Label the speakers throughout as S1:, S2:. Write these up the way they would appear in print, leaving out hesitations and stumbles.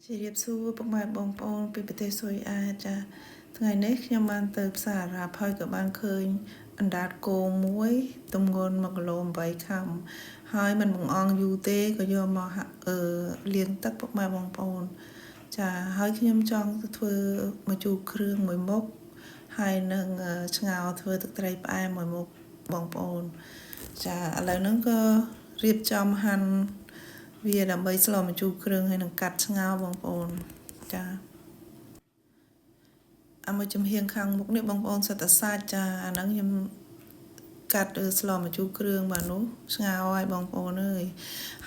S1: ជម្រាបសួរពុកម៉ែបងប្អូនពីប្រទេសស៊ុយអែតចាថ្ងៃនេះខ្ញុំបានទៅផ្សារអារ៉ាប់ហើយក៏បានឃើញអណ្ដាតគោមួយទម្ងន់1គីឡូ8ខាំហើយមិនបង្អង់យូរទេក៏យកមកហាក់អឺលាងទឹកពុកម៉ែបងប្អូនចាហើយខ្ញុំចង់ធ្វើម្ជូរគ្រឿងមួយមុខហើយនឹងឆ្ងោធ្វើទឹកត្រីផ្អែមមួយមុខបងប្អូនចាឥឡូវហ្នឹងក៏រៀបចំហាន់វាដើម្បីស្លម្ជូរគ្រឿងហើយនឹងកាត់ឆ្ងោបងប្អូនចាអាមួយចំហៀងខាងមុខនេះបងប្អូនសិតតែសាច់ចាអាហ្នឹងខ្ញុំកាត់ស្លម្ជូរគ្រឿងបាទនោះឆ្ងោហើយបងប្អូនអើយ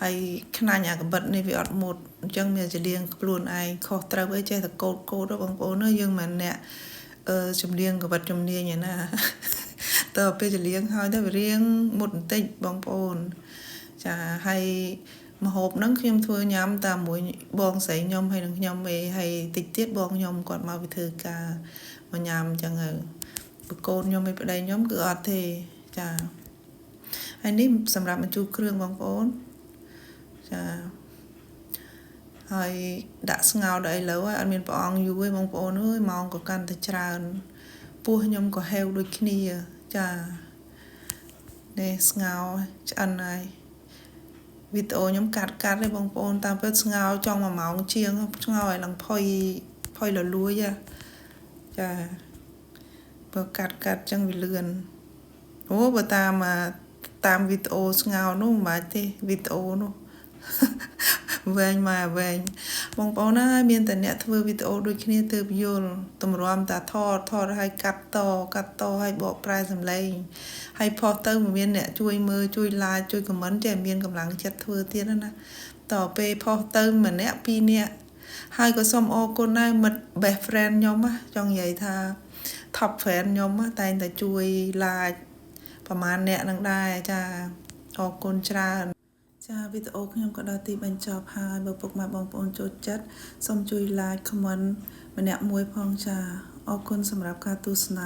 S1: ហើយខ្នាញ់អាកបិតនេះវាអត់មុតអញ្ចឹងមានចលៀងខ្លួនឯងខុសត្រូវអីចេះតែកោតកោតបងប្អូនអើយយើងមិនអ្នកអឺជំនាញកបិតជំនាញឯណាតើពេលចលៀងហើយទៅវារៀងមុតបន្តិចបងប្អូនចាហើយម្ហូបហ្នឹងខ្ញុំធ្វើញ៉ាំតាមមួយបងស្រីខ្ញុំហើយនឹងខ្ញុំឯងហើយតិចទៀតបងខ្ញុំគាត់មកពីធ្វើការមកញ៉ាំអញ្ចឹងទៅប្រកូនខ្ញុំឯប្តីខ្ញុំគឺអត់ទេចាហើយនេះសម្រាប់បញ្ជូរគ្រឿងបងប្អូនចាហើយដាក់ស្ងោរដល់ឥឡូវហើយអត់មានប្រអងយូរទេបងប្អូនអើយម៉ោងក៏កាន់តែច្រើនពោះខ្ញុំក៏ហេវដូចគ្នាចានេះស្ងោរឆ្អិនហើយវីដេអូខ្ញុំកាត់កាត់ទេបងប្អូនតាមពិតស្ងោរចង់1ម៉ោងជាងស្ងោរឲ្យឡើងផុយផុយលលួយចាបើកាត់កាត់ចឹងវាលឿនអូបើតាមតាមវីដេអូស្ងោរនោះមិនបាច់ទេវីដេអូនោះវែងមកវែងបងប្អូនណាមានតែអ្នកធ្វើវីដេអូដូចគ្នាទើបយល់តម្រាំតាថតថតឲ្យកាត់តកាត់តឲ្យបកប្រែសំឡេងហើយផុសទៅមិនមានអ្នកជួយមើលជួយ like ជួយ comment ចេះមានកម្លាំងចិត្តធ្វើទៀតណាតពេលផុសទៅម្នាក់ពីរនាក់ហើយក៏សូមអរគុណដែរមិត្ត best friend ខ្ញុំចង់និយាយថា top friend ខ្ញុំតែងតែជួយ like ប្រហែលអ្នកនឹងដែរចាអរគុណច្រើនចាវីដេអូខ្ញុំក៏ដល់ទីបញ្ចប់ហើយបើពុកម៉ែបងប្អូនចូលចិត្តសូមជួយ like comment ម្នាក់មួយផងចាអរគុណសម្រាប់ការទស្សនា។